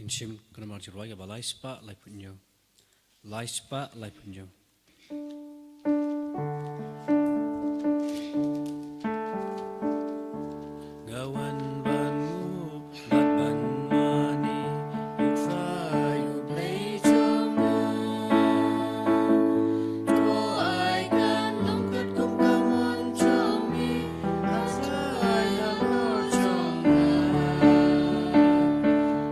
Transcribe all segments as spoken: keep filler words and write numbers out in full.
Shim ka namar jingrwai kaba lai spah laiphew hynñiew. Lai spah laiphew hynñiew. Nga wan ban nguh bad ban mane, U Trai U Blei jong nga. To ai kan long katkum ka mon jong me, ha ka ïing halor jong nga.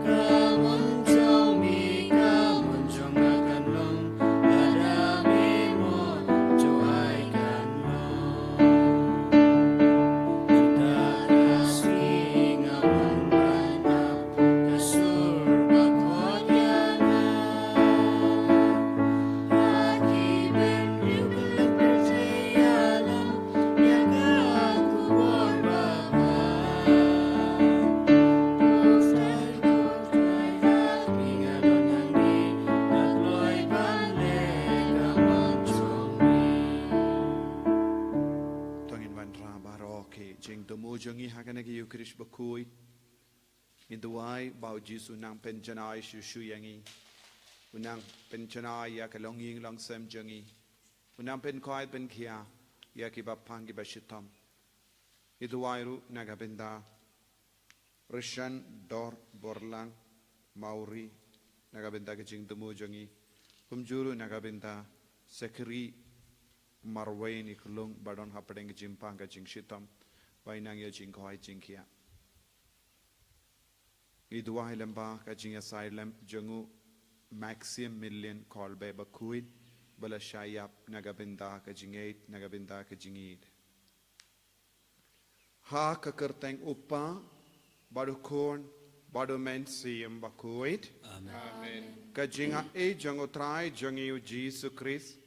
Ka mon jong me, ka mon jong nga kan long, lada me mo, to ai kan long. Mynta ka sngi nga wan ban ap ka sur bakhuid ïa nga. Ha ki briew kylleng pyrthei ïalam ïa ka khubor babha. Ko Trai, ko Trai, ha phi nga don hangne, nga kloi ban leh ka mon jong me. To ngin wanrah baroh ki jingthmu jong ngi ha kane ka Eukharist bakhuid. Ngin duwai ba U Jisu un nang pynjanai shuh shuh ïa ngi. Un nang pynjanai ïa ka longïing longsem jong ngi. Un nang pynkoit pynkhiah ïa kiba pang kiba shitom. Ngi duwai ruh na ka bynta Ryshan Dor Borlang Mawrie, na ka bynta ka jingthmu jong ngi. Kumjuh ruh na ka bynta Sekri Marwei Niklung ba don hapdeng ka jingpang ka jingshitom. Ba in nang ïoh jingkoit jingkhiah. Ngi duwai lyngba ka jingïasaid lem jong u Maximilian Kolbe bakhuid, ba la shah ïap na ka bynta ka jingïeit, na ka bynta ka jingïeid. Ha ka kyrteng U Kpa, bad U Khun, bad U Mynsiem Bakhuid. Amen. Amen. Ka jingaiei jong U Trai jong ngi U Jisu Khrist,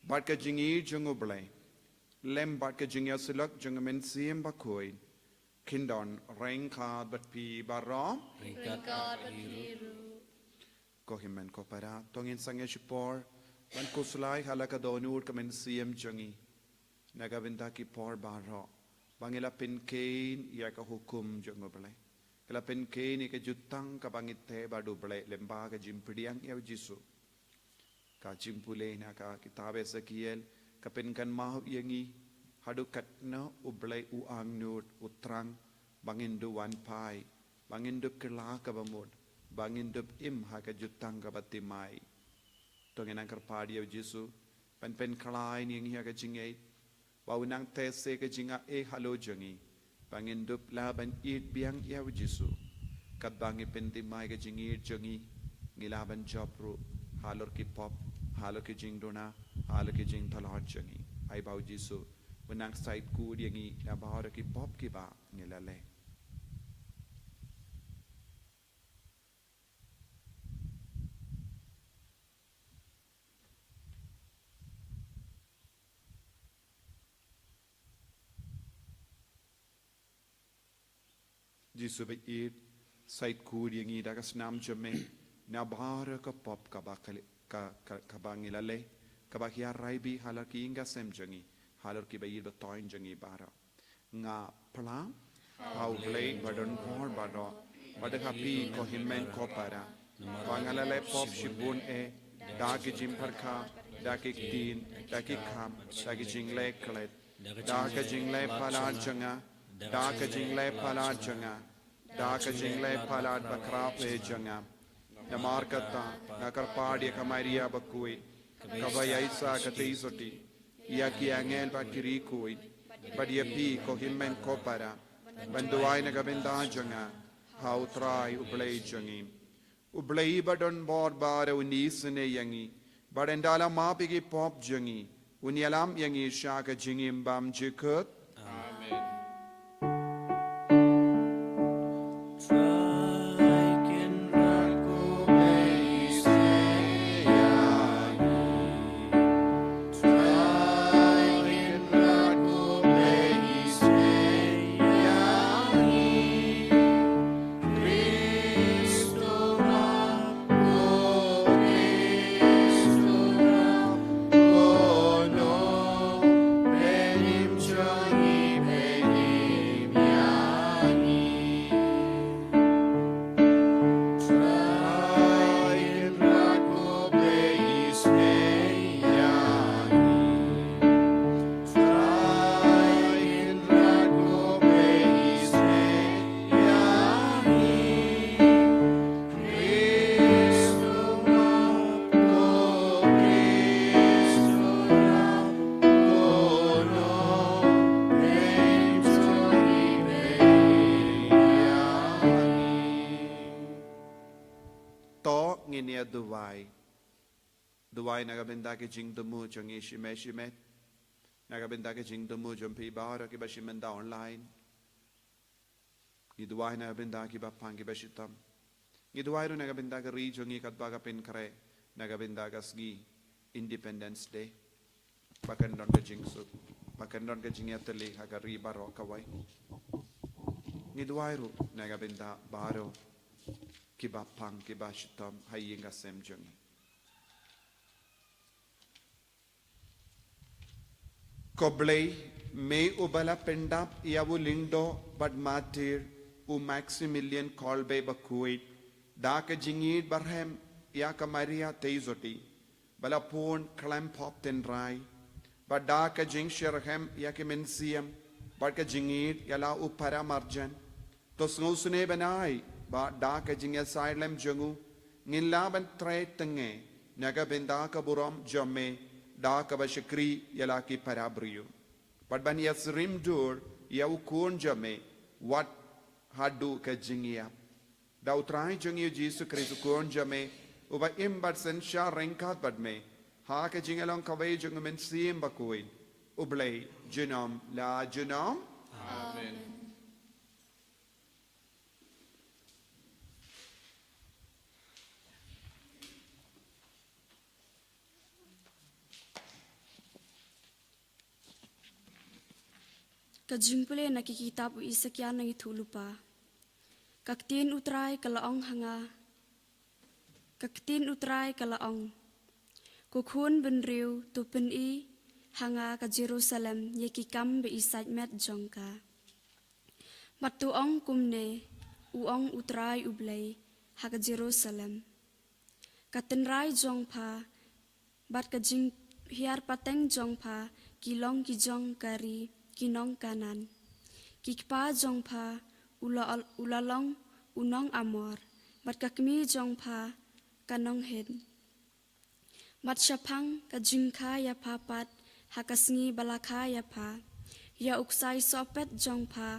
bad ka jingïeid jong U Blei, lem bad ka jingïasyllok jong U Mynsiem Bakhuid, kin don ryngkat bad phi baroh. Ryngkat bad phi ruh. Ko hynmen ko para, to ngin sangeh shipor ban khuslai ha la ka dohnud ka mynsiem jong ngi. Na ka bynta ki por baroh ba ngi la pynkheiñ ïa ka hukum jong U Blei, ngi la pynkheiñ ïa ka jutang kaba ngi teh bad U Blei lyngba ka jingpdiang ïa U Jisu. Ka jingpule na ka kitab Esekiel ka pynkynmaw ïa ngi haduh katno U Blei u angnud, u thrang, ba ngin dup wan phai, ba ngin dup kylla kaba mut, ba ngin dup im ha ka jutang kaba thymmai. To ngin nang kyrpad ïa U Jisu ban pynkhlaiñ ïa ngi ha ka jingïeit, ba un nang teh se ka jingaiei halor jong ngi, ba ngin dup lah ban ïeit biang ïa U Jisu. Katba ngi pynthymmai ka jingïeit jong ngi, ngi lah ban jop ruh halor ki pop, halor ki jingduna, halor ki jingtlot jong ngi. Ai ba U Jisu un nang said kut ïa ngi na baroh ki pop kiba ngi la leh. Jisu ba ïeit, said kut ïa ngi da ka snam jong me na baroh ka pop kaba kali-, ka, ka, kaba ngi la leh, kaba hiar raibi halor ki ïing ka sem jong ngi, halor kiba ïeit ba thoiñ jong ngi baroh. Nga phla ha U Blei ba don bor baroh, bad ha phi ko hynmen ko para, ba nga la leh pop shibun eh, da ki jingpyrkhat, da ki ktien, da ki kam, da ki jingleh klet, da ka jingleh palat jong nga, da ka jingleh palat jong nga, da ka jingleh palat ba khraw eh jong nga. Namar kata nga kyrpad ïa ka Maria bakhuid, kaba ïaishah katei sotti, ïa ki angel bad ki riewkhuid, bad ïa phi ko hynmen ko para, ban duwai na ka bynta jong nga ha U Trai U Blei jong ngi. U Blei ba don bor baroh un isynei ïa ngi, bad un da la map ïa ki pop jong ngi, un ïalam ïa ngi sha ka jingim bymjukut. Amen. Ngin ïa duwai. Duwai na ka bynta ki jingthmu jong ngi shimet shimet. Na ka bynta ki jingthmu jong phi baroh kiba shim bynta online. Ngi duwai na ka bynta kiba pang kiba shitom. Ngi duwai ruh na ka bynta ka ri jong ngi katba ka pynkhreh na ka bynta ka sngi Independence Day. Ba kan don ka jingsuk, ba kan don ka jingïatylli ha ka ri baroh kawei. Ngi duwai ruh na ka bynta baroh kiba pang kiba shitom ha ïing ha sem jong ngi. Ko Blei, me uba la pyndap ïa u lyngdoh bad martyr u Maximilian Kolbe bakhuid, da ka jingïeit barhem ïa ka Maria Theisotti, ba la pun khlem pop tynrai, bad da ka jingshitrhem ïa ki mynsiem, bad ka jingïeit ïa la u para marjan. To sngewsynei ban ai ba da ka jingïasaid lem jong u ngin lah ban trei tyngai na ka bynta ka burom jong me da kaba shakri ïa la ki para briew. Bad ban ïasyriem dur ïa u Khun jong me wat haduh ka jingïap. Da U Trai jong ngi U Jisu Khrist U Khun jong me, uba im bad synshar ryngkat bad me ha ka jingïalong kawei jong U Mynsiem Bakhuid, U Blei junom la junom. Amen. Ka jingpule na ki kitab u Isakia na ngi thuh lypa. Ka ktien U Trai ka la ong ha nga. Ka ktien U Trai ka la ong. Ko khun bynriew, to pyni ha nga ka Jerusalem ïa ki kam ba i sait met jong ka. Bad to ong kumne, u ong U Trai U Blei, ha ka Jerusalem. Ka tynrai jong pha bad ka jinghiar pateng jong pha ki long ki jong ka ri ki nong Kanaan. Ki kpa jong pha u la, u la long u nong Amor, bad ka kmie jong pha ka nong Hit. Bad shaphang ka jingkha ïa pha pat ha ka sngi ba la kha ïa pha, ïa u ksai sohpet jong pha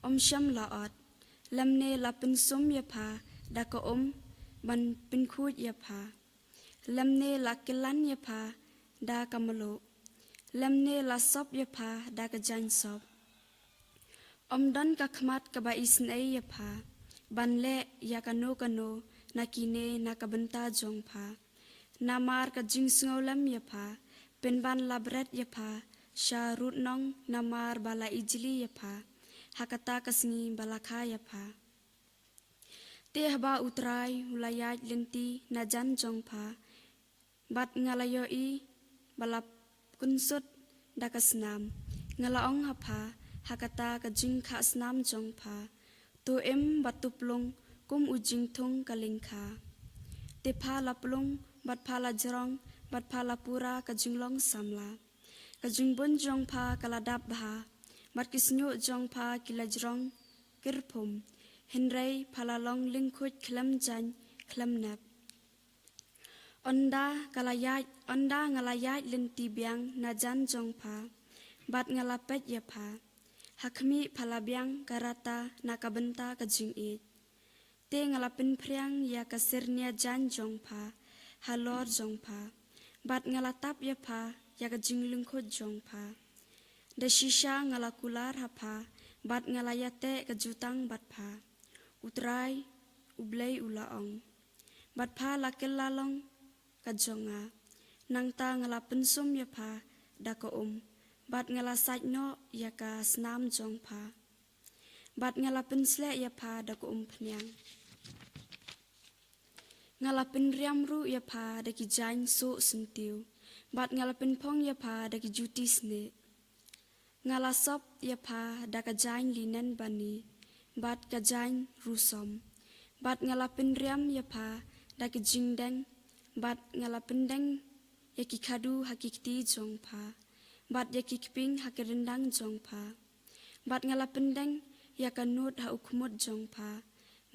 ym shym la ot. Lymne la pynsum ïa pha da ka um ban pynkhuid ïa pha. Lymne la kyllan ïa pha da ka mluh. Lymne la sop ïa pha da ka jaiñ sop. Ym don ka khmat kaba isynei ïa pha ban leh ïa kano kano na kine na ka bynta jong pha. Namar ka jingsngewlem ïa pha, pynban la bret ïa pha sha rud nong namar ba la ijli ïa pha ha kata ka sngi ba la kha ïa pha. Te haba U Trai u la ïaid lynti na jan jong pha, bad nga la ïohi ba la kynsut da ka snam, nga la ong ha pha, ha kata ka jingkhah snam jong pha, to im bad to plung kum u jingthung ka lyngkha. Te pha la plung bad pha la jrong bad pha la pura ka jinglong samla. Ka jingbun jong pha ka la dap bha, bad ki shñiuh jong pha ki la jrong kyrphum, hynrei pha la long lyngkhuid khlem jaiñ khlem nep. Ynda ka la ïaid, ynda nga la ïaid lynti biang na jan jong pha, bad nga la peit ïa pha. Ha khmih pha la biang ka rta na ka bynta ka jingïeit. Te nga la pynphriang ïa ka syrnia jaiñ jong pha halor jong pha, bad nga la tap ïa pha ïa ka jinglyngkhuid jong pha. Da shisha nga la kular ha pha, bad nga la ïateh ka jutang bad pha, U Trai U Blei u la ong. Bad pha la kylla long ka jong nga. Nangta nga la pynsum ïa pha da ka um, bad nga la sait noh ïa ka snam jong pha. Bad nga la pynsleh ïa pha da ka umphniang. Nga la pynriam ruh ïa pha da ki jaiñ suh syntiew, bad nga la pynphong ïa pha da ki juti snieh. Nga la sop ïa pha da ka jaiñ linen bani, bad ka jaiñ rusom. Bad nga la pynriam ïa pha da ki jingdeng, bad nga la pyndeng ïa ki khadu ha ki kti jong pha, bad ïa ki kpieng ha ki ryndang jong pha. Bad nga la pyndeng ïa ka nud ha u khmut jong pha,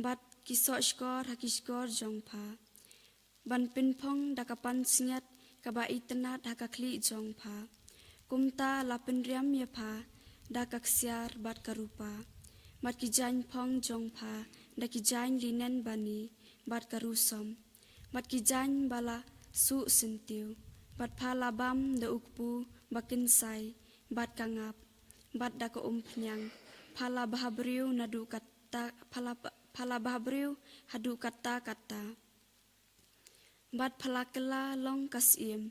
bad ki soh shkor ha ki shkor jong pha. Ban pynphong da ka pansngiat kaba itynnad ha ka khlieh jong pha. Kumta la pynriam ïa pha da ka ksiar bad ka rupa, bad ki jaiñ phong jong pha da ki jaiñ linen bani bad ka rusom. bad ki jaiñ ba la suh syntiew, bad pha la bam da u kpu ba kynsai bad ka ngap, bad da ka umphniang, pha la bha briew naduh katta, pha la, pha la bha briew haduh katta katta. Bad pha la kylla long ka syiem,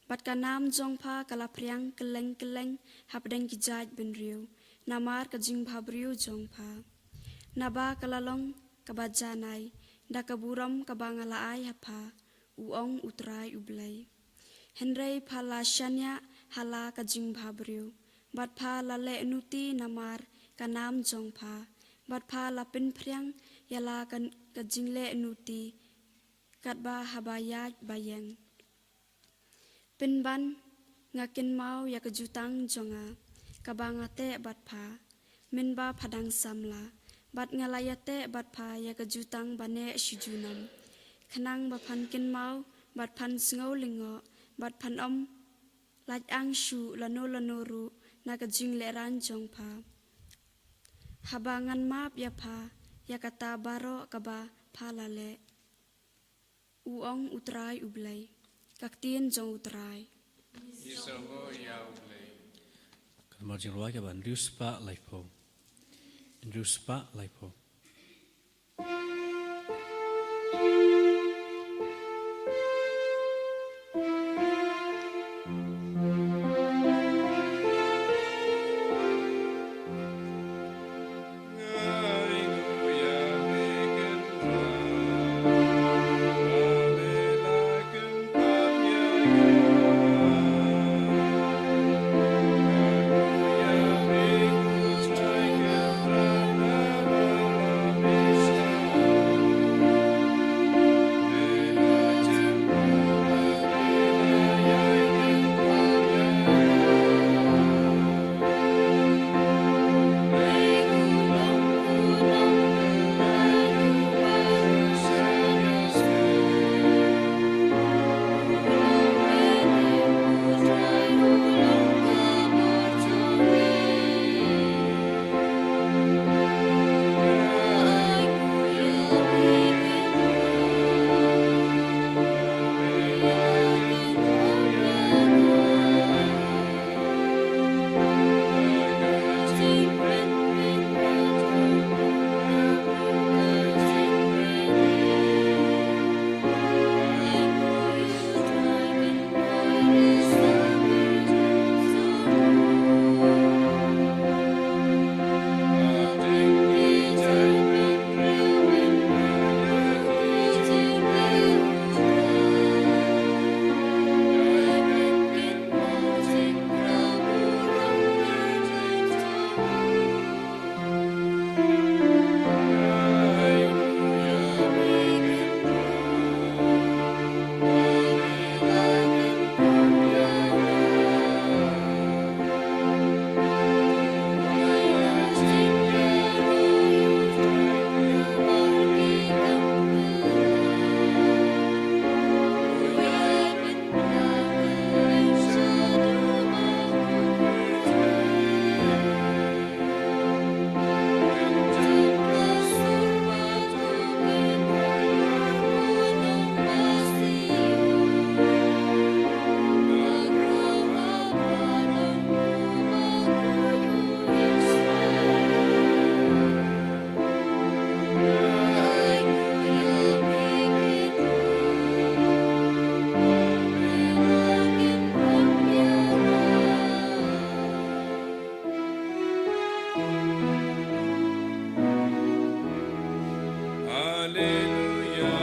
bad ka nam jong pha ka la phriang kylleng kylleng hapdeng ki jaid bynriew, namar ka jingbha briew jong pha. Naba ka la long kaba janai da ka burom kaba nga la ai ha pha, u ong U Trai U Blei. Hynrei pha la shaniah ha la ka jingbha briew, bad pha la leh nuti namar ka nam jong pha, bad pha la pynphriang ïa la ka, ka jingleh nuti katba haba ïaid ba ïeng. Pynban nga kynmaw ïa ka jutang jong nga kaba nga teh bad pha, mynba pha dang samla, bad nga la ïateh bad pha ïa ka jutang ba neh shi junom, khnang ba phan kynmaw bad phan sngew lyngngoh, bad phan ym lait ang shuh lano lano ruh na ka jinglehraiñ jong pha, haba ngan map ïa pha ïa kata baroh kaba pha la leh, u ong U Trai U Blei. Ka ktien jong U Trai. Ngi sngewbha ïa U Blei. Ka Namar Jingrwai kaba hynriew spah laiphew. Hynriew spah laiphew. Alleluia. Alleluia.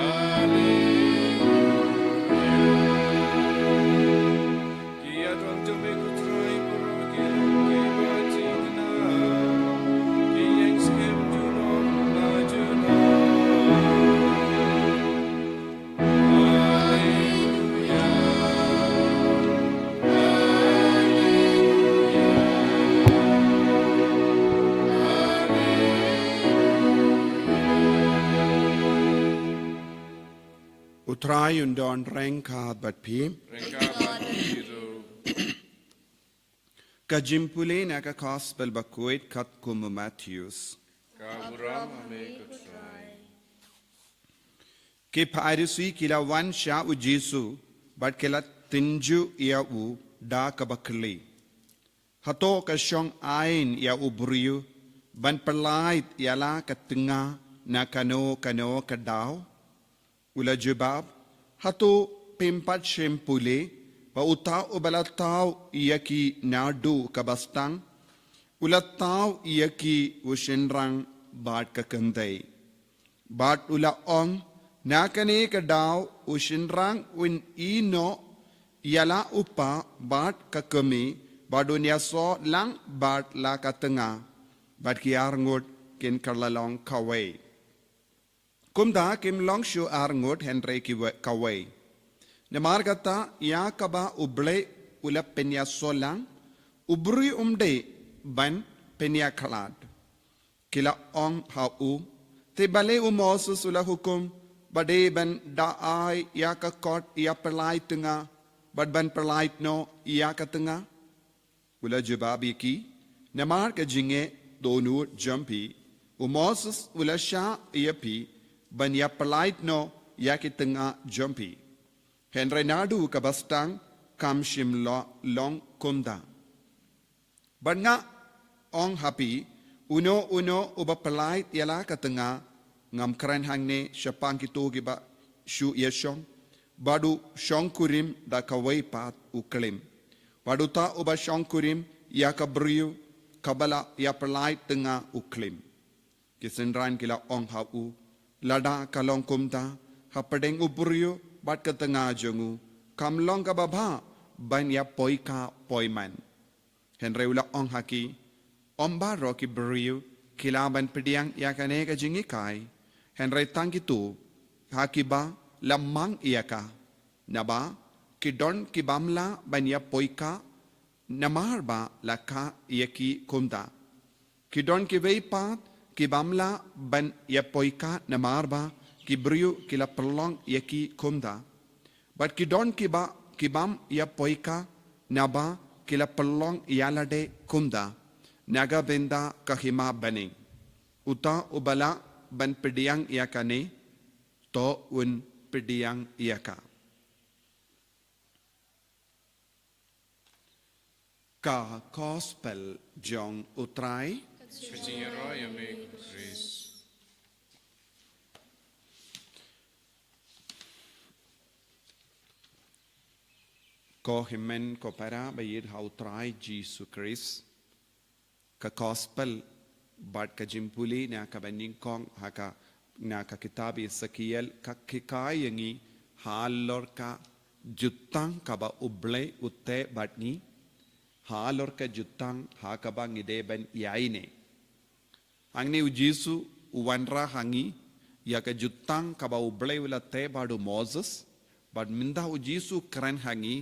Alleluia. Ki ïadon jong me ko Trai, baroh ki long kiba jingkyrkhu, ki ïeng skhem junom la junom. Alleluia. Alleluia. Alleluia. U Trai un don ryngkat bad phi. Ryngkat bad phi ruh. Ka jingpule na ka Gospel bakhuid katkum u Mathaios. Ka burom ha me ko Trai. Ki Pharisi ki la wan sha u Jisu bad ki la tynjuh ïa u da kaba kylli, hato ka shong aiñ ïa u briew ban pyllait ïa la ka tnga na kano kano ka daw? U la jubab, hato phim pat shym pule ba uta uba la thaw ïa ki naduh kaba sdang u la thaw ïa ki u shynrang bad ka kynthei? Bad u la ong, na kane ka daw u shynrang un ïehnoh ïa la u kpa bad ka kmie, bad un ïasoh lang bad la ka tnga, bad ki arngut kin kylla long kawei. Kumta kim long shuh arngut hynrei ki we-, kawei. Namar kata ïa kaba U Blei u la pynïasoh lang, u briew um dei ban pynïakhlad. Ki la ong ha u, te balei u Moses u la hukum ba dei ban da ai ïa ka kot ïa pyllait tnga bad ban pyllait noh ïa ka tnga? U la jubab ïa ki, namar ka jingeh dohnud jong phi, u Moses u la shah ïa phi ban ïa pyllait noh ïa ki tnga jong phi, hynrei naduh kaba sdang kam shym la long kumta. Bad nga ong ha phi, uno uno uba pyllait ïa la ka tnga, ngam kren hangne shaphang kito kiba shu ïashong, bad u shongkurim da kawei pat u klim, bad uta uba shongkurim ïa ka briew kaba la ïa pyllait tnga u klim. Ki synran ki la ong ha u, lada ka long kumta, hapdeng u briew bad ka tnga jong u kam long kaba bha ban ïa poikha poiman. Hynrei u la ong ha ki, ym baroh ki briew ki lah ban pdiang ïa kane ka jinghikai, hynrei tang kito ha kiba la mang ïa ka. Naba ki don ki bym lah ban ïa poikha namar ba la kha ïa ki kumta. Ki don kiwei pat ki bym lah ban ïa poikha namar ba ki briew ki la pynlong ïa ki kumta. Bad ki don kiba ki bym ïa poikha naba ki la pynlong ïa lade kumta. Na ka bynta ka hima bneng, uta uba lah ban pdiang ïa kane, to un pdiang ïa ka. Ka Gospel jong U Trai. Ka jingïaroh ïa me ko Khrist. Ko hynmen ko para ba ïeit ha U Trai Jisu Khrist. Ka Gospel bad ka jingpule na kaba nyngkong ha ka, na ka kitab Esekiel ka hikai ïa ngi halor ka jutang kaba U Blei u teh bad ngi, halor ka jutang ha kaba ngi dei ban ïaineh. Hangne U Jisu u wanrah ha ngi ïa ka jutang kaba U Blei u la teh bad u Moses, bad mynta U Jisu u kren ha ngi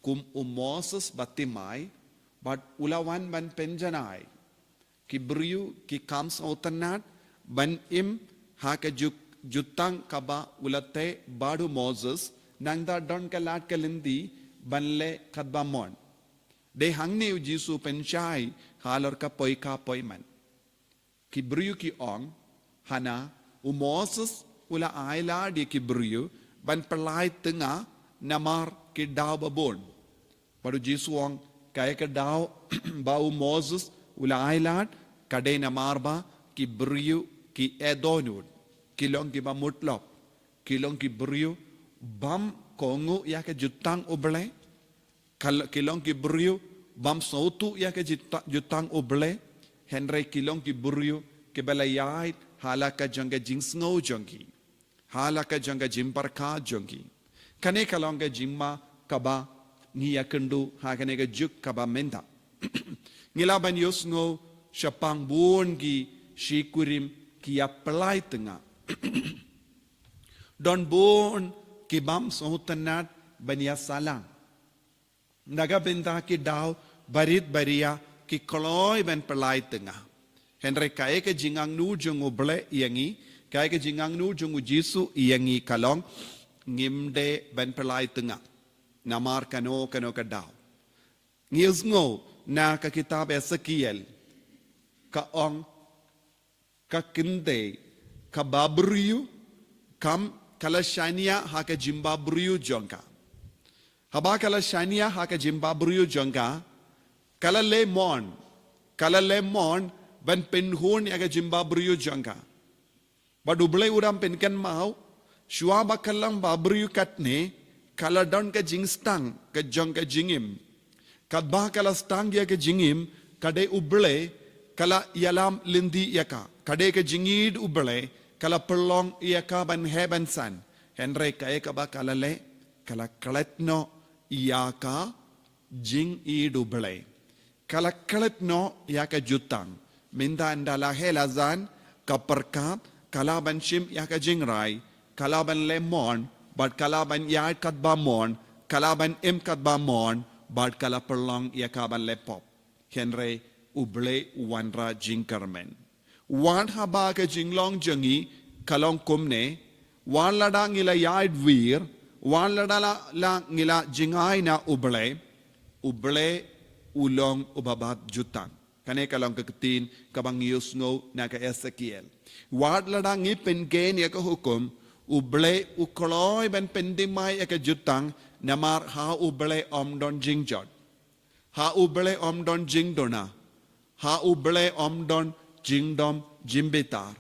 kum u Moses ba thymmai, bad u la wan ban pynjanai. Ki briew ki kham sngewtynnad ban im ha ka ju-, jutang kaba u la teh bad u Moses, nangta don ka lad ka lynti ban leh katba mon. Dei hangne U Jisu u pynshai halor ka poikha poiman. Ki briew ki ong, hana u Moses u la ailad ïa ki briew ban pyllait tnga namar ki daw ba bun. Bad U Jisu u ong, kaei ka daw ba u Moses u la ailad, ka dei namar ba ki briew ki eh dohnud, ki long kiba mutlop, ki long ki briew bym kohnguh ïa ka jutang U Blei. Ka l-, ki long ki briew bym sngewthuh ïa ka jita-, jutang U Blei, hynrei ki long ki briew kiba la ïaid ha la ka jong ka jingsngew jong ki, ha la ka jong ka jingpyrkhat jong ki. Kane ka long ka jingma kaba ngi ïakynduh ha kane ka juk kaba mynta. Ngi lah ban ïohsngew shaphang bun ki shikurim ki ïa pyllait tnga. Don bun ki bym sngewtynnad ban ïa sahlang. Na ka bynta ki daw barit baria ki kloi ban pyllait tnga. Hynrei kaei ka jingangnud jong U Blei ïa ngi, kaei ka jingangnud jong U Jisu ïa ngi ka long, ngim dei ban pyllait tnga namar kano kano ka daw. Ngi ïohsngew Na ka kitab Ezekiel, ka ong, ka kynthei kaba briew, kam, ka la shaniah ha ka jingbabriew jong ka. Haba ka la shaniah ha ka jingbabriew jong ka, ka la leh mon, ka la leh mon ban pynhun ïa ka jingbabriew jong ka. Bad U Blei u dang pynkynmaw, shuwa ba ka long babriew katne, ka la don ka jingstad ka jong ka jingim. Katba ka la stad ïa ka jingim, ka dei U Blei ka la ïalam lynti ïa ka. Ka dei ka jingïeid U Blei ka la pynlong ïa ka ban heh ban san. Hynrei kaei kaba ka la leh, ka la klet noh ïa ka jingïeid U Blei. Ka la klet noh ïa ka jutang. Mynta ynda la heh la san, ka pyrkhat, ka lah ban shim ïa ka jingrai, ka lah ban leh mon, bad ka lah ban ïaid katba mon, ka lah ban im katba mon, bad ka la pynlong ïa ka ban leh pop. Hynrei U Blei u wanrah jingkyrmen. Wat haba ka jinglong jong ngi ka long kumne, wat lada ngi la ïaid wir, wat lada la, la ngi la jngai na U Blei, U Blei u long uba bat jutang. Kane ka long ka ktien kaba ngi ïohsngew na ka Ezekiel. Wat lada ngi pynkheiñ ïa ka hukum, U Blei u kloi ban pynthymmai ïa ka jutang, namar ha U Blei ym don jingjot. Ha U Blei ym don jingduna. Ha U Blei ym don jingdom jingbitar.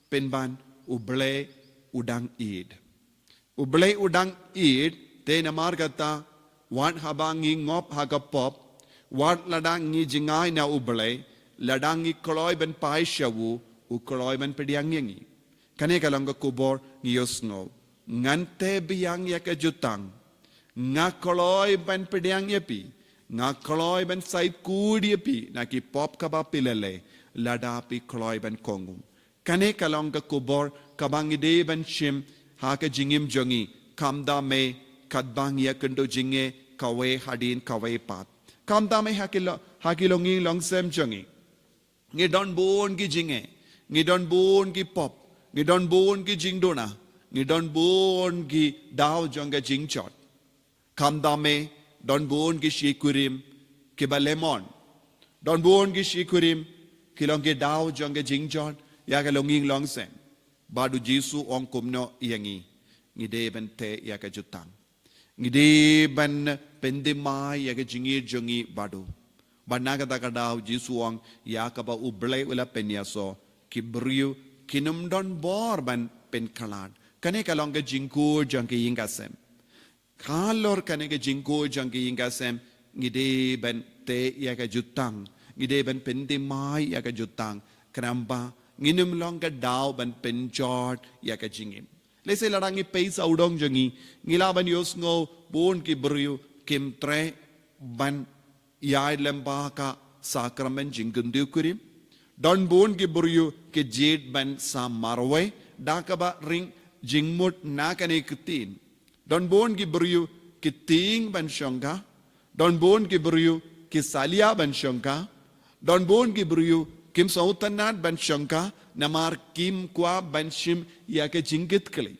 Pynban U Blei u dang ïeid. U Blei u dang ïeid, te namar kata, wat haba ngi ngop ha ka pop, wat lada ngi jngai na U Blei, lada ngi kloi ban phai sha u, u kloi ban pdiang ïa ngi. Kane ka long ka khubor ngi ïohsngew. Ngan teh biang ïa ka jutang. Nga kloi ban pdiang ïa phi. Nga kloi ban said kut ïa phi na ki pop kaba phi la leh, lada phi kloi ban kohnguh. Kane ka long ka khubor kaba ngi dei ban shim ha ka jingim jong ngi. Kham da mei katba ngi ïakynduh jingeh kawei hadien kawei pat. Kham da mei ha ki lo-, ha ki longïing longsem jong ngi. Ngi don bun ki jingeh, ngi don bun ki pop, ngi don bun ki jingduna, ngi don bun ki daw jong ka jingjot. Kham da mei, don bun ki shi kurim kiba leh mon. Don bun ki shi kurim ki long ki daw jong ka jingjot ïa ka longïing longsem. Bad U Jisu u ong kumno ïa ngi? Ngi dei ban teh ïa ka jutang. Ngi dei ban pynthymmai ïa ka jingïeid jong ngi bad u. Bad na kata ka daw U Jisu u ong ïa kaba U Blei u la pynïasoh, ki briew kin ym don bor ban pynkhlad. Kane ka long ka jingkut jong ka ïing ka sem. Halor kane ka jingkut jong ka ïing ka sem, ngi dei ban teh ïa ka jutang, ngi dei ban pynthymmai ïa ka jutang, khnang ba ngin ym long ka daw ban pynjot ïa ka jingim. Lehse lada ngi peit sawdong jong ngi, ngi lah ban ïohsngew bun ki briew kim treh ban ïaid lyngba ka sakramen jingkyntiew kurim. Don bun ki briew ki jied ban sam marwei da kaba ring jingmut na kane ka ktien. Don bun ki briew ki tieng ban shongkha. Don bun ki briew ki salia ban shongkha. Don bun ki briew kim sngewtynnad ban shongkha namar kim kwah ban shim ïa ka jingkitkhlieh.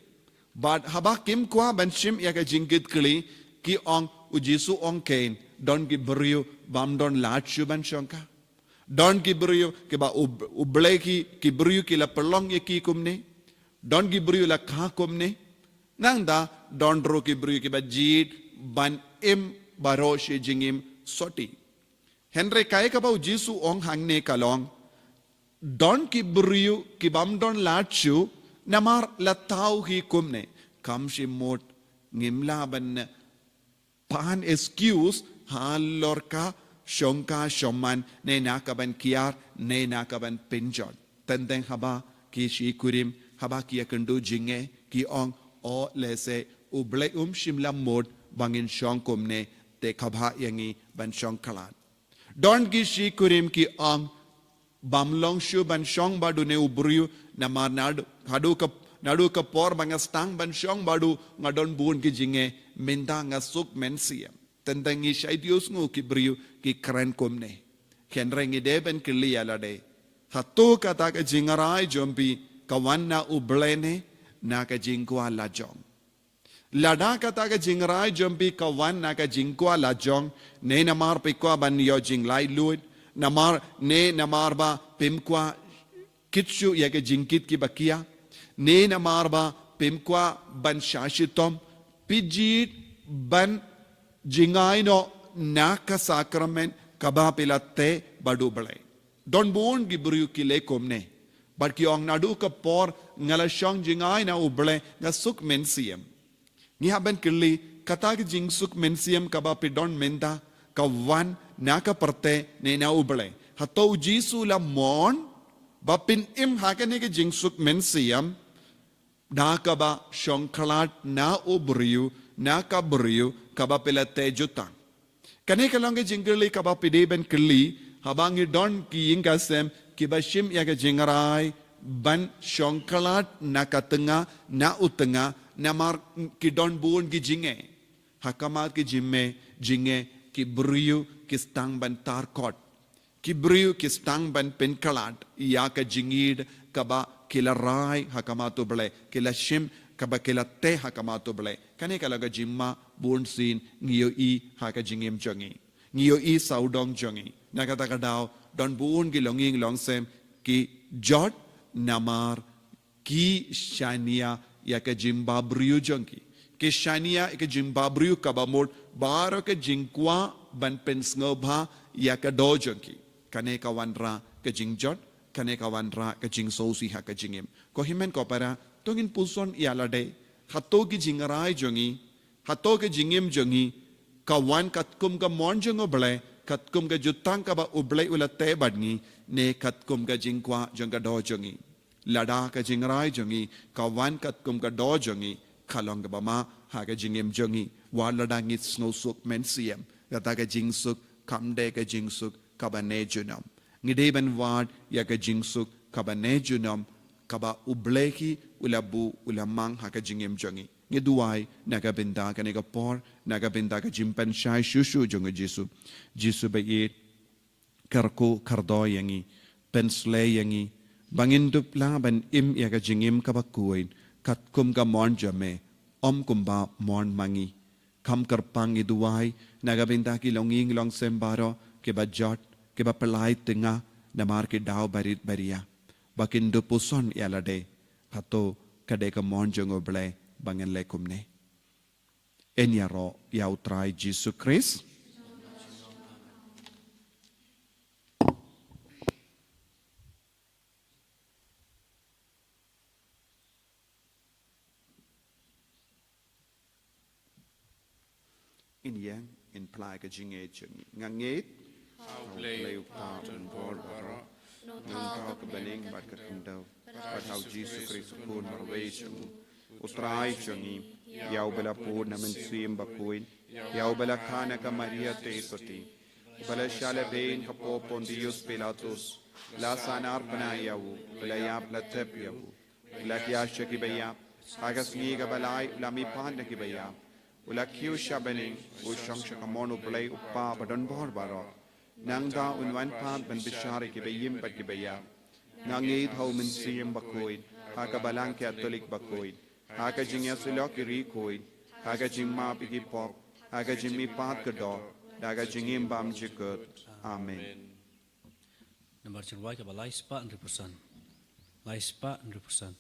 Bad haba kim kwah ban shim ïa ka jingkitkhlieh, ki ong, U Jisu u ong kein, don ki briew bym don lad shuh ban shongkha. Don ki briew kiba U-, U Blei ki, ki briew ki la pynlong ïa ki kumne. Don ki briew la kha kumne. Nangta don ruh ki briew kiba jied ban im baroh shi jingim sotti. Hynrei kaei kaba U Jisu u ong hangne ka long, don ki briew ki bym don lad shuh namar la thaw hi kumne. Kam shym mut ngim lah ban pan excuse halor ka shongkha shoman ne na ka ban kiar ne na ka ban pynjot. Teng teng haba ki shi kurim, haba ki ïakynduh jingeh, ki ong, o lehse U Blei um shym la mut ba ngin shong kumne, te kaba bha ïa ngi ban shong khlad. Don ki shi kurim ki ong, bym long shuh ban shong bad une u briew namar naduh, haduh ka, naduh ka por ba nga sdang ban shong bad u nga don bun ki jingeh, mynta nga suk mynsiem. Teng teng ngi shait ïohsngew ki briew ki kren kumne. Hynrei ngi dei ban kylli ïa lade, hato kata ka jingrai jong phi ka wan na U Blei ne na ka jingkwah lajong? Lada kata ka jingrai jong phi ka wan na ka jingkwah lajong, ne namar phi kwah ban ïoh jinglaitluid, namar, ne namar ba phim kwah kit shuh ïa ka jingkit kiba khia, ne namar ba phim kwah ban shah shitom, phi jied ban jngai noh na ka sakramen kaba phi la teh bad U Blei. Don bun ki briew ki leh kumne. Bad ki ong, naduh ka por nga la shong jngai na U Blei nga suk mynsiem. Ngi hap ban kylli, kata ka jingsuk mynsiem kaba phi don mynta, ka wan na ka pyrthei ne na U Blei? Hato U Jisu u la mon ba phin im ha kane ka jingsuk mynsiem da kaba shong khlad na u briew, na ka briew kaba phi la teh jutang? Kane ka long ka jingkylli kaba phi dei ban kylli haba ngi don ki ïing ki sem kiba shim ïa ka jingrai ban shong khlad na ka tnga, na u tnga, namar ki don bun ki jingeh. Ha khmat ki jingeh, jingeh, ki briew ki sdang ban tar kot. Ki briew ki sdang ban pynkhlad ïa ka jingïeid kaba ki la rai ha khmat U Blei, ki la shim kaba ki la teh ha khmat U Blei. Kane ka long ka jingma bunsien ngi ïohi ha ka jingim jong ngi. Ngi ïohi sawdong jong ngi. Na kata ka daw, don bun ki longïing longsem ki jot namar ki shaniah ïa ka jingbabriew jong ki. Ki shaniah ïa ka jingbabriew kaba mut baroh ka jingkwah ban pynsngewbha ïa ka doh jong ki. Kane ka wanrah ka jingjot, kane ka wanrah ka jingsngewsih ha ka jingim. Ko hynmen ko para, to ngin puson ïa lade, hato ki jingrai jong ngi, hato ka jingim jong ngi ka wan katkum ka mon jong U Blei, katkum ka jutang kaba U Blei u la teh bad ngi, ne katkum ka jingkwah jong ka doh jong ngi? Lada ka jingrai jong ngi ka wan katkum ka doh jong ngi, ka long kaba ma ha ka jingim jong ngi. Wat lada ngi sngewsuk mynsiem, kata ka jingsuk kam dei ka jingsuk kaba ne junom. Ngi dei ban wad ïa ka jingsuk kaba ne junom, kaba U Blei hi u la buh, u la mang ha ka jingim jong ngi. Ngi duwai na ka bynta kane ka por, na ka bynta ka jingpynshai shuh shuh jong U Jisu. Jisu ba ïeit, kyrkhu kyrdoh ïa ngi, pynsleh ïa ngi ba ngin dup lah ban im ïa ka jingim kaba khuid katkum ka mon jong me, ym kumba mon ma ngi. Kham kyrpang ngi duwai na ka bynta ki longïing longsem baroh kiba jot, kiba pynlait tnga namar ki daw barit baria, ba kin dup puson ïa lade, hato ka dei ka mon jong U Blei ba ngin leh kumne? Yn ïaroh ïa U Trai Jisu Khrist. Ngin ïeng, ngin phla ïa ka jingngeit jong ngi. Nga ngeit ha U Blei U Kpa donbor baroh, u nongthaw ka bneng bad ka khyndew, bad ha U Jisu Khrist U Khun marwei jong U, U Trai jong ngi, ïa uba la pud na Mynsiem Bakhuid, ïa uba la kha na ka Maria Theisotti, uba la shah lehbeiñ hapoh Pontius Pilatus, la sahnarphna ïa u, u la ïap, la thep ïa u, u la thiah sha kiba ïap, ha ka sngi kaba lai u la mihpat na kiba ïap, u la kiew sha bneng, u shong sha ka mon U Blei U Kpa badonbor baroh. Nangta un wan pat ban bishar ïa kiba im bad kiba ïap. Nga ngeit ha U Mynsiem Bakhuid, ha ka Balang Katholik bakhuid, ha ka jingïasyllok ïa ki riewkhuid, ha ka jingmap ïa ki pop, ha ka jingmihpat ka doh, da ka jingim bym jukut. Amen. Nambar jingrwai kaba lai spah hynriewphew san. Lai spah hynriewphew san.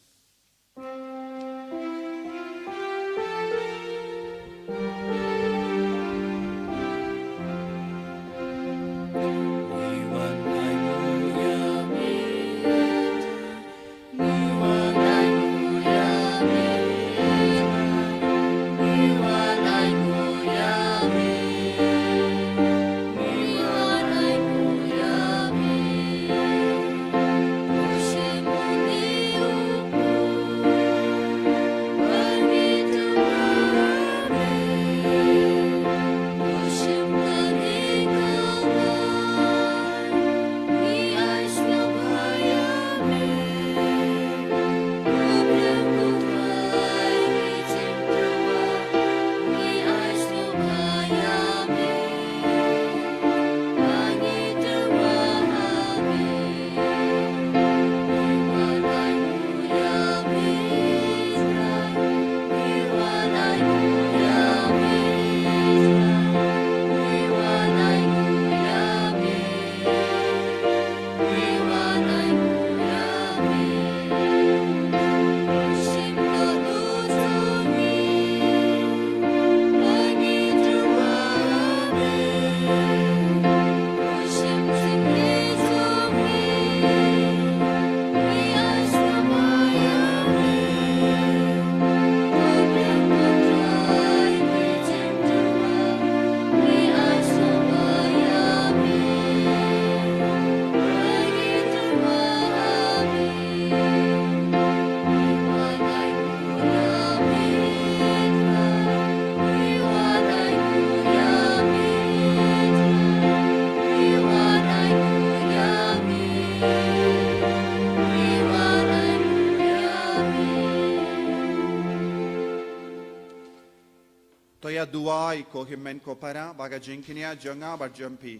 Duwai ko hynmen ko para ba ka jingkñia jong nga bad jong phi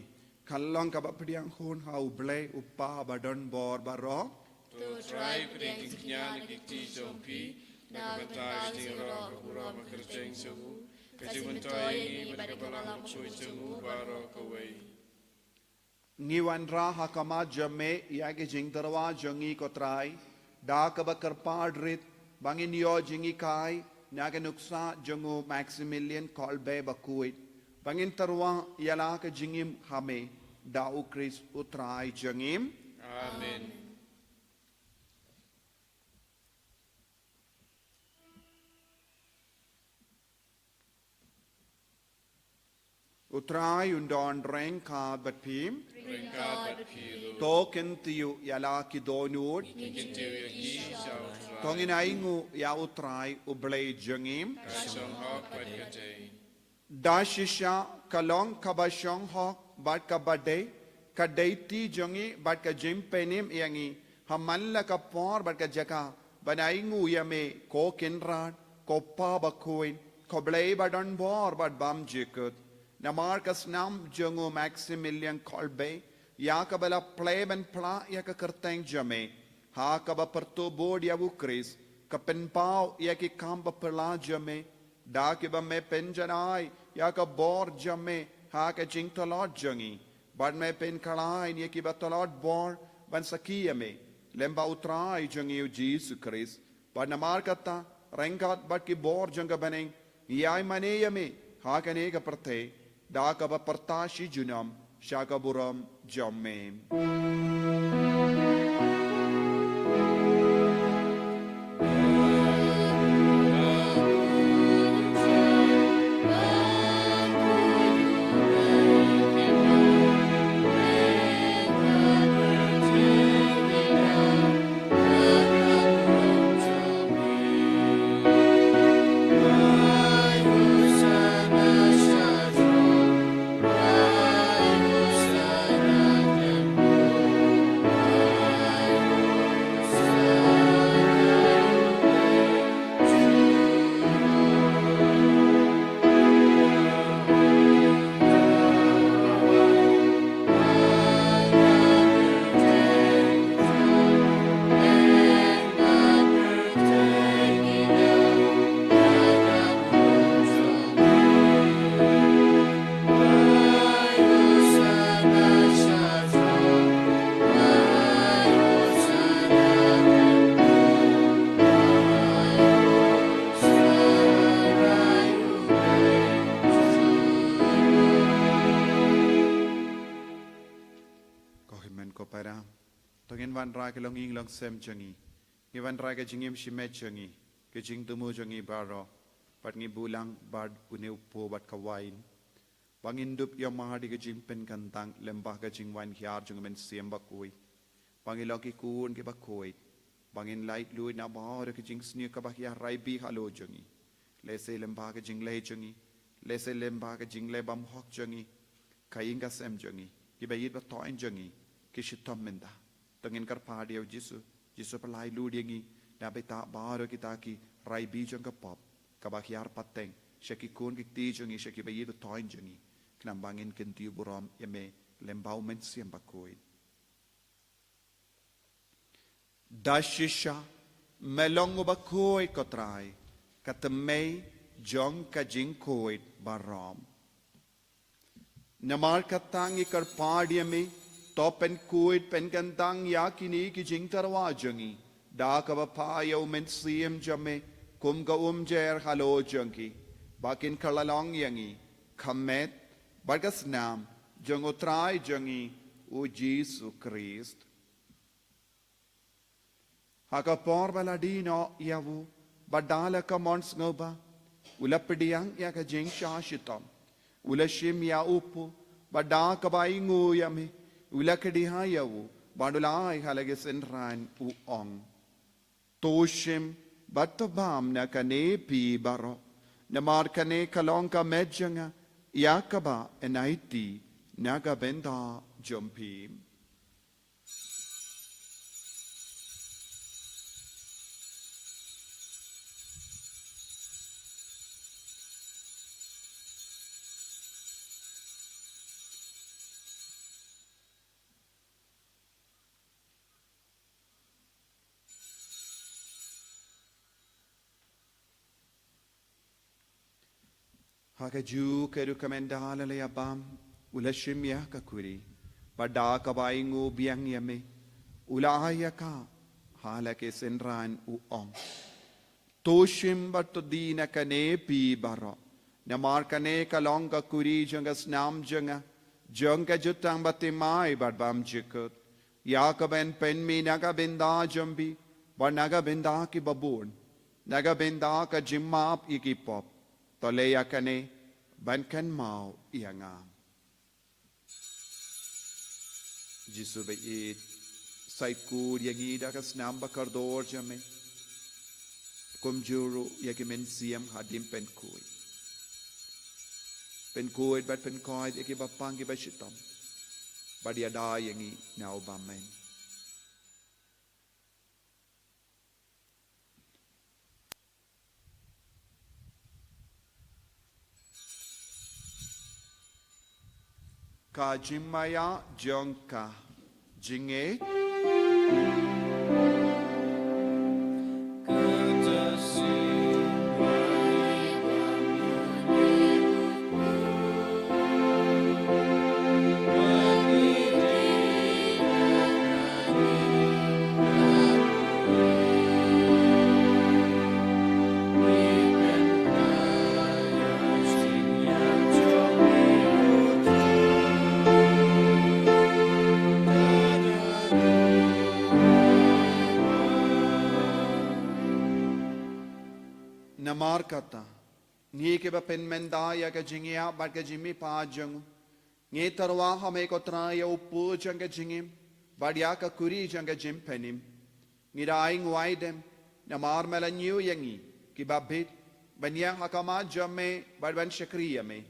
kan long kaba pdiang hun ha U Blei U Kpa ba don bor baroh. To Trai, pdiang jingkñia na ki kti jong phi na ka bynta ka jingïaroh ka burom ka kyrteng jong u, ka jingmyntoi ïa ngi bad ka balang bakhuid jong u baroh kawei. Ngi wanrah ha khmat jong me ïa ki jingtyrwa jong ngi ko Trai, da kaba kyrpad rit ba ngin ïoh jinghikai na ka nuksa jong u Maximilian Kolbe bakhuid, ba ngin tyrwa ïa la ka jingim ha me, da U Khrist U Trai jong ngi. Amen. U Trai un don ryngkat bad phi. Ryngkat bad phi ruh. To kyntiew ïa la ki dohnud. Ngi kyntiew ïa ki sha U Trai. To ngin ainguh ïa U Trai U Blei jong ngi. Ka shong hok bad ka dei. Da shisha ka long kaba shong hok bad kaba dei, ka dei ti jong ngi bad ka jingpynim ïa ngi ha man la ka por bad ka jaka ban ainguh ïa me, ko Kynrad, ko Kpa bakhuid, ko Blei ba don bor bad bymjukut. Namar ka snam jong u Maximilian Kolbe, ïa kaba la plie ban phla ïa ka kyrteng jong me, ha kaba pyrtuh bud ïa U Khrist, ka pynpaw ïa ki kam baphylla jong me, da kiba me pynjanai ïa ka bor jong me ha ka jingtlot jong ngi, bad me pynkhlaiñ ïa kiba tlot bor ban sakhi ïa me, lem bad U Trai jong ngi U Jisu Khrist. Bad namar kata, ryngkat bad ki bor jong ka bneng, ngi ai mane ïa me ha kane ka pyrthei, da kaba pyrta shi junom sha ka burom jong me. Ko hynmen ko para, to ngin wanrah ka longïing longsem jong ngi. Ngi wanrah ka jingim shimet jong ngi, ka jingthmu jong ngi baroh, bad ngi buh lang bad une u kpu bad ka wain, ba ngin dup ïa mar ïa ka jingpynkyntang lem bad ka jingwan hiar jong u Mynsiem Bakhuid, ba ngin long ki khun kiba khuid, ba ngin laitluid na baroh ki jingsniew kaba hiar Trai Blei halor jong ngi. Lehse lem bad ka jingleh jong ngi, lehse lem bad ka jingleh bymhok jong ngi, ka ïing ka sem jong ngi, kiba ïeit ba thoh jong ngi, ki shitom mynta. To ngin kyrpad ïa u Jisu, Jisu pyllait lut ïa ngi na bynta baroh kita ki raibi jong ka pop, kaba hiar pateng sha ki khun ki kti jong ngi, sha kiba ïeit ba thoh jong ngi, khnang ba ngin kyntiew burom ïa me lem bad u Mynsiem Bakhuid. Da shisha me long uba khuid ko Trai, ka thymmei jong ka jingkhuid baroh. Namar kata ngi kyrpad ïa me, to pynkhuid pynkyntang ïa kine ki jingtyrwa jong ngi, da kaba phah ïa u Mynsiem jong me kum ka umjer halor jong ki, ba kin kylla long ïa ngi ka met bad ka snam jong u Trai jong ngi u Jisu Khrist. Ha ka por ba la die noh ïa u, bad da la ka mon sngewbha, u la pdiang ïa ka jingshah shitom, u la shim ïa u kpu, bad da kaba ainguh ïa me, u la kdiah ïa u, bad u la ai ha la ki synran, u ong: To shim bad to bam na kane phi baroh, namar kane ka long ka met jong nga, ïa kaba yn aiti na ka bynta jong phi. Ha kajuh ka rukom ynda la leit bam, u la shim ïa ka kuri. Bad da kaba ainguh biang ïa me, u la ai ïa ka ha la ki synran, u ong: To shim bad to die na kane phi baroh. Namar kane ka long ka kuri jong ka snam jong nga, jong ka jutang bad thymmai bad bymjukut. Ïa kaban pynmih na ka bynta jong phi bad na ka bynta kiba bun, na ka bynta ka jingmap ïa ki pop. To leh ïa kane ban kynmaw ïa nga. Jisu ba-ïeit, sa khuid ïa ngi da ka snam ba kordor jong me. Kumjuh ruh ïa ki mynsiem hadien pynkhuid. Pynkhuid bad pynkoit ïa kiba pang kiba shitom. Bad ïada ïa ngi na u bymman. Ka jingmaïa jong ka jingngeit. Namar kata, ngi kiba pynmynta ïa ka jingïap bad ka jingmihpat jong u, ngi tyrwa ha me ko Trai ïa u pud jong ka jingim bad ïa ka kuri jong ka jingpynim. Ngi da ainguh aidem namar me la ñiew ïa ngi kiba bit ban ïeng ha khmat jong me bad ban shakri ïa me.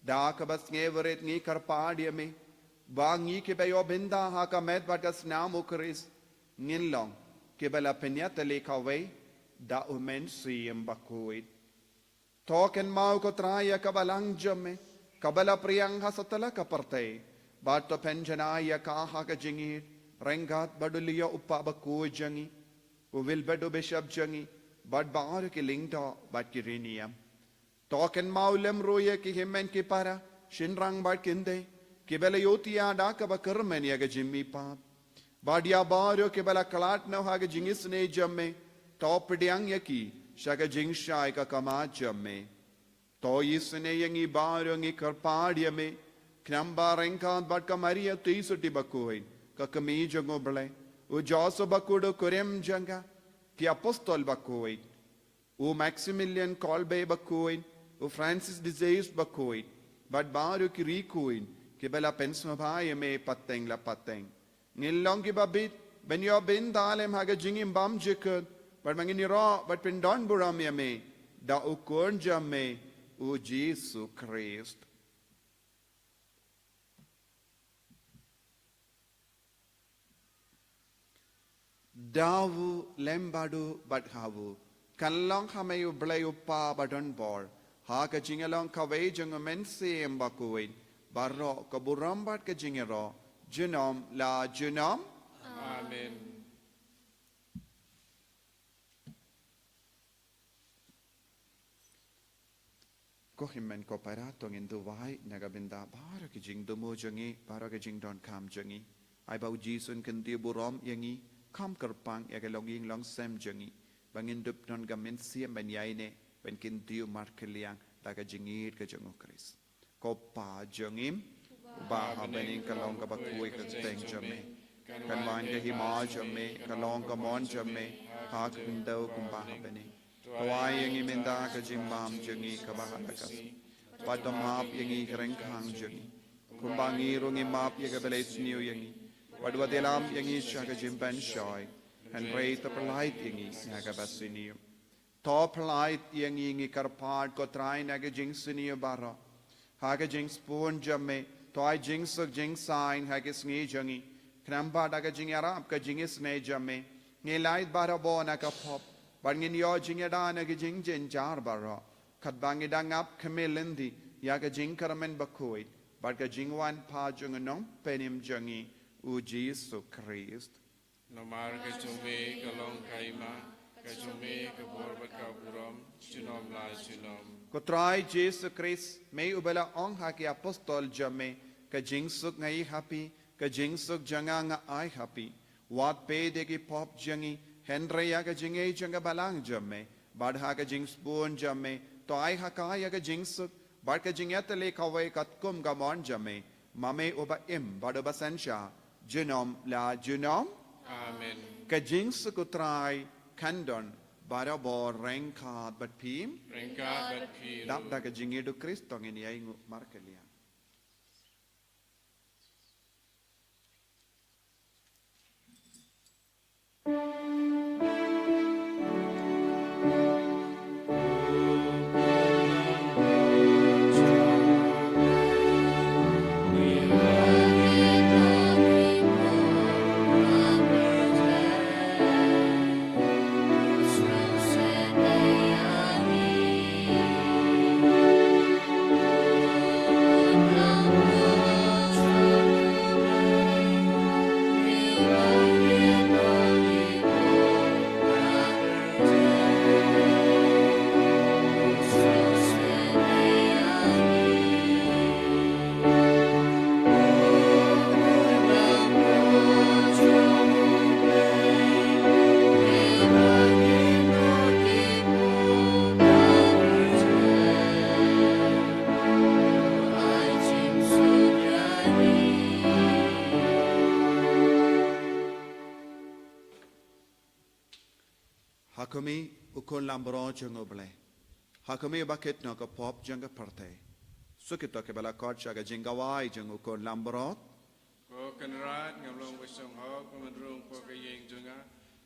Da kaba sngewrit ngi kyrpad ïa me ba ngi kiba ïoh bynta ha ka met bad ka snam u Khrist ngin long kiba la pynïatylli kawei da u Mynsiem Bakhuid. To kynmaw ko Trai ïa ka balang jong me kaba la pdiang ha satlak ka pyrthei, bad to pynjanai ïa ka ha ka jingïeit ryngkat bad u Leo u Kpa Bakhuid jong ngi, u Wilbert u Bishop jong ngi, bad baroh ki lyngdoh bad ki riewniam. To kynmaw lem ruh ïa ki hynmen ki para, shynrang bad kynthei kiba la ïohthiah da kaba kyrmen ïa ka jingmihpat. Bad ïa baroh kiba la khlad noh ha ka jingisynei jong me, to pdiang ïa ki sha ka jingshai ka khmat jong me. To isynei ïa ngi baroh, ngi kyrpad ïa me, khnang ba ryngkat bad ka Maria Theisotti Bakhuid, ka Kmie jong u Blei, u Joseph Bakhuid u kurim jong ka, ki Apostol Bakhuid, u Maximilian Kolbe Bakhuid, u Francis de Sales Bakhuid, bad baroh ki riewkhuid kiba la pynsngewbha ïa me pateng la pateng. Ngin long kiba bit ban ïoh bynta lem ha ka jingim bymjukut bad ma ngin ïaroh bad pyndonburom ïa me da u Khun jong me, u Jisu Khrist. Da u lem bad u bad ha u, kan long ha me u Blei u Kpa badonbor, ha ka jingïalong kawei jong u Mynsiem Bakhuid, baroh ka burom bad ka jingïaroh junom la junom. Amen. Ko hynmen ko para, to ngin duwai na ka bynta baroh ki jingthmu jong ngi, baroh ki jingdonkam jong ngi. Ai ba u Jisu un kyntiew burom ïa ngi, kham kyrpang ïa ka longïing longsem jong ngi, ba ngin dup don ka mynsiem ban ïaineh, ban kyntiew markylliang da ka jingïeit ka jong u Khrist. Ko Pa jong ngi uba ha bneng, ka long kaba khuid ka kyrteng jong me. Kan wan ka hima jong me, ka long ka mon jong me ha ka khyndew kumba ha bneng. To ai ïa ngi mynta ka jingbam jong ngi kaba ha la ka sngi. Bad to map ïa ngi ki ryngkang jong ngi, kumba ngi ruh ngi map ïa kiba la isniew ïa ngi. Bad wat ïalam ïa ngi sha ka jingpynshoi, hynrei to pyllait ïa ngi na kaba sniew. To pyllait ïa ngi, ngi kyrpad ko Trai, na ka jingsniew baroh. Ha ka jingsbun jong me, to ai jingsuk jingsaiñ ha ki sngi jong ngi, khnang ba da ka jingïarap ka jingisynei jong me, ngin lait barabor na ka pop, bad ngin ïoh jingïada na ki jingjynjar baroh, katba ngi dang ap khmih lynti ïa ka jingkyrmen bakhuid bad ka jingwan pat jong u Nongpynim jong ngi, u Jisu Khrist. Namar ka jong me ka long ka hima, Ka jong me ka bor bad ka burom, junom la junom. Ko Trai Jisu Khrist, me uba la ong ha ki apostol jong me, ka jingsuk nga ai ha phi, ka jingsuk jong nga nga ai ha phi. Wat peit ïa ki pop jong ngi, hynrei ïa ka jingïeit jong ka balang jong me, bad ha ka jingsbun jong me, to ai ha ka ïa ka jingsuk, bad ka jingïatylli kawei katkum ka mon jong me, ma me uba im bad uba synshar, junom la junom. Amen. Ka jingsuk U Trai kan don barabor ryngkat bad phi. Ryngkat bad phi. Dap da ka jingïeit U Khrist to ngin ïai nguh markylliang. Ha khmih, U Khun Langbrot jong U Blei. Ha khmih ba kit noh ka pop jong ka pyrthei. Suk ïa kito kiba la khot sha ka jingkhawai jong U Khun Langbrot. Ko Kynrad, ngam long ba shong hok ban rung hapoh ka ïing jong nga,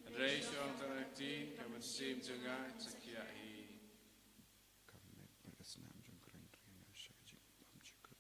hynrei shu ong tang ktien, ka mynsiem jong nga in sa khiah hi. Ka met bad ka snam jong ka ring ring sha ka jingpynjukut.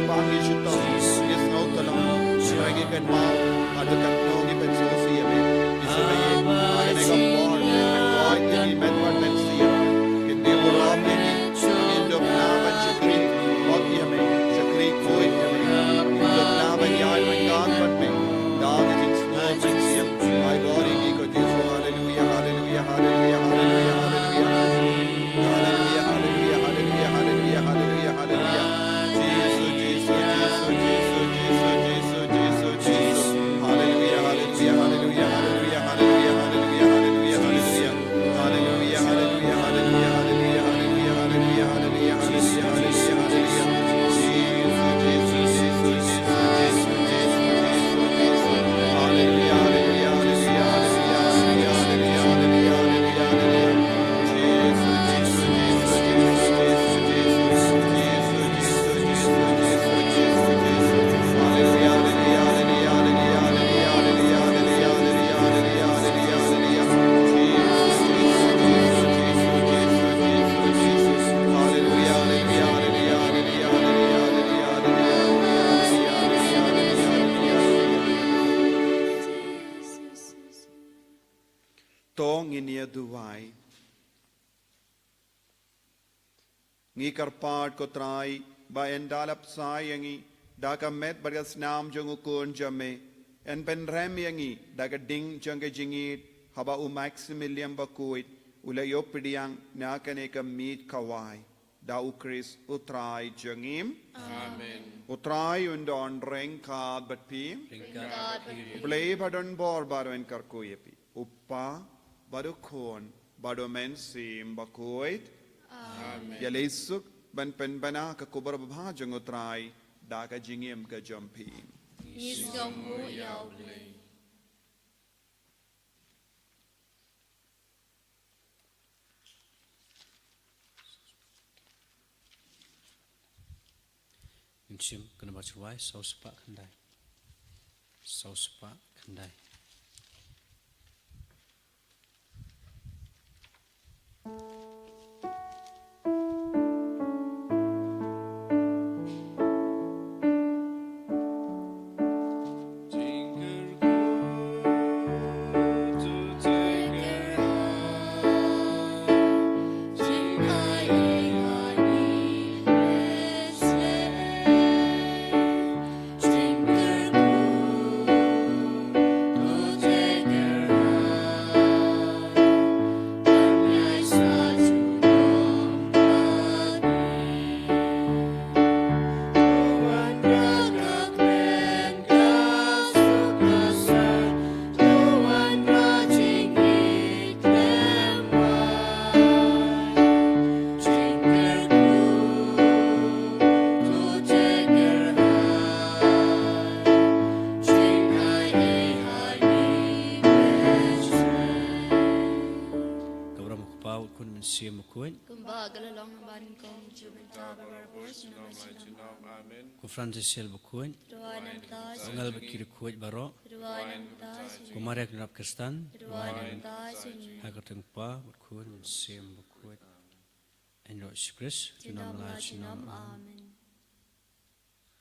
Ba ngi shu tong, ngi sngewtynnat, ngi kynmaw, bad ngi kynmaw ngi pynsngewsih ïa me. Ngi sngewsih ïa me, ïa kane ka por, ngi kwah ïa ngi met bad mynsiem. Ngi dei ban ïarap ïa ngi, ngi dei ban shakri, hok ïa me, shakri khuid ïa me. Ngi dei ban ïaid ryngkat bad me, da ka jingsngew mynsiem. Ai bor ïa ngi ko Jisu, haleluya, haleluya, haleluya, haleluya, haleluya. Haleluya, haleluya, haleluya, haleluya, haleluya, haleluya. Jisu, Jisu, Jisu. Haleluya, haleluya, haleluya, haleluya, haleluya, haleluya, haleluya, haleluya. Haleluya, haleluya, haleluya, haleluya, haleluya, haleluya, haleluya. Jisu, Jisu, Jisu, Jisu. Haleluya, haleluya, haleluya, haleluya. Jisu, Jisu, Jisu. Haleluya, haleluya, haleluya. To ngin ïa duwai. Ngi kyrpad ko Trai, ba yn da la bsa ïa ngi da ka met bad ka snam jong u Khun jong me. Yn pynrem ïa ngi da ka ding jong ka jingïeit, haba u Maximilian Bakhuid u la ïoh pdiang na kane ka miej kawei. Da u Khrist u Trai jong ngi. Amen. U Trai un don ryngkat bad phi. Ryngkat bad phi. U Blei ba don bor bad un kyrkhu ïa phi. U Kpa, bad u Khun, bad u Mynsiem Bakhuid. Amen. Ïaleh suk ban pynbna ka khubor babha jong u Trai da ka jingim ka jong phi. Ngi sngewnguh ïa u Blei. Ngin shim ka nambar shuwai, saw spah khyndai. Saw spah khyndai. Ka burom u Kpa, u Khun, Mynsiem Bakhuid. Kumba ka la long ha banyngkong, mynta bad barabor, junom la junom. Amen. Ko Francis Bakhuid. Duwai namar ngi. Ko angel bad ki riewkhuid baroh. Duwai namar ngi. Ko Maria ka nongrap Khristan. Duwai namar ngi. Ha ka kyrteng u Kpa, bad u Khun, Mynsiem Bakhuid. Ïa u Jisu Khrist, junom la junom. Amen.